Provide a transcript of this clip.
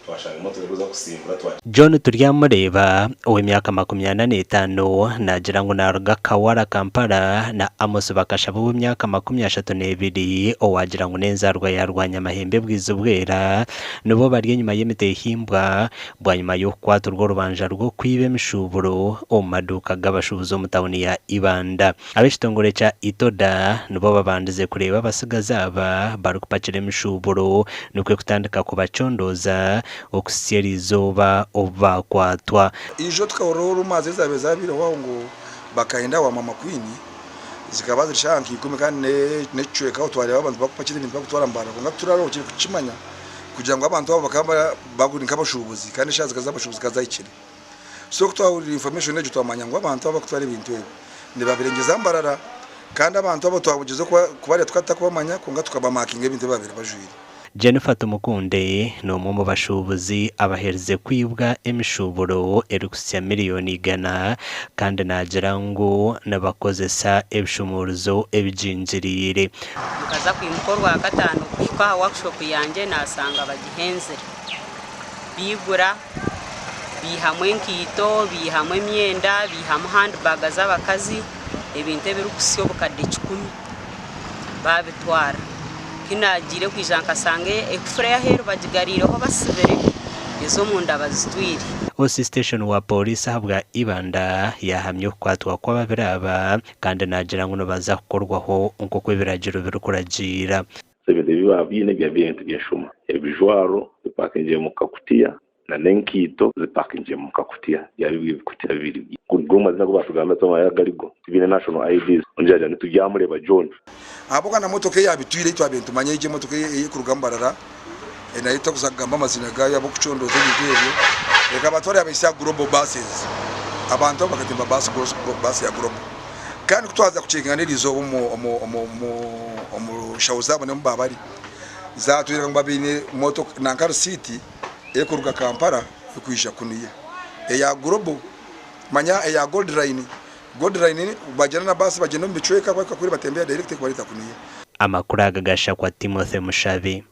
Twashanga emotoka erikuza kusimbura twa. John Turyamureeba, ow'emyaka 45 naagira ngu naaruga Kawala, Kampala na Amos Bakashaba ow'emyaka 32 owaagira ngu n'enzaarwa ya Rwanyamahembe Bwizibwera nibo bari enyima y'emiteehimbwa bwanyima y'okukwatirwa orubanja rw'okwiba emishuuburo omu maduuka g'abashuubuzi omu tauni ya Ibanda. Ab'ekitongore kya ITODA nibo babandize kureeba abatsigazi aba barikupakira emishuuburo nikwo kutandika kubacondooza okuhitsya eriizooba obu baakwatwa. Ijo tukahurira rumors ezaabaire zaabaireho aho ngu bakahenda awa Mama Queen zikaba ziri shaaha nka ikumi kandi n'ekicweka ahu twareeba abantu barikupakira ebintu barikutwara Mbarara kwonka titurarahukire kukimanya kugira ngu abantu abo bakaba bari nk'abashuubuzi kandi eshaaha zikaba z'abashuubuzi zikaba zahikire. So ku twahurira information egyo twamanya ngu abantu abarikutwara ebintu ebi nibabirengyeza Mbarara kandi abantu abo twagyezaho kubareba tukaba tutarikubamanya kwonka tukabamakinga ebintu ebi baabaire bajwaire. Jennifer Tumukunde n'omwe omu bashuubuzi abaherize kwibwa emishuuburo erikuhitsya miriyoni igana kandi naagira ngu nibakozesa ebishumuurizo ebigingiriire. Nkaza kwimuka orwakataano kuhika aha workshop yangye naashanga bagihenzire. Baigura, baihamu enkaito, baihamu emyenda, baihamu handbag z'abakazi, ebintu ebirikuhitsya obukadde kikumi baabitwara. Ku naagiire kwija nkashanga ekufuro ey'aheeru bagigariireho basibire, ez'omunda bazitwire. OC Station wa Pooriisi ahabwa Ibanda yaahamya okukwatwa kw'ababiri aba kandi naagira ngu nibaza kukorwaho nk'oku ebiragiro birikuragiira. Ebintu ebi baaba baine byaba biri ebintu by'enshuma. Ebijwaro bipakingire omu kakutiya n'enkaito zipakingire omu kakutiya byaba biri ebikutiya bibiri. Nigo amazina agu baatugambira titumanya agarigo. Tibiine national IDs. Ondiijo yaagira ngu Turyamureeba John. Ahabw'okuba na motoka eyaabitwire ei twabaire nitumanya egyo emotoka erikuruga Mbarara nayo tutakuza kugamba amaziina gaayo ahabw'okucondooza ebintu ebyo, ekabatwara yaabahitsya aha Global Buses. Abantu abo bakatemba baasi ya Global. Kandi ku twaza kucekinga n'erizooba omu nshaho zaabo n'omu baaba bari, zaatwereka ngu babaine motoka nanka risiiti erikuruga Kampala erikwija kunuya. Eya Global manya eya Gold Line, Gold Line bagyenda na baasi bagyenda omu bicweka bahika kuri batembeya direct erikubareeta kunuya. Amakuru aga gashakwa Timothy Mushabe.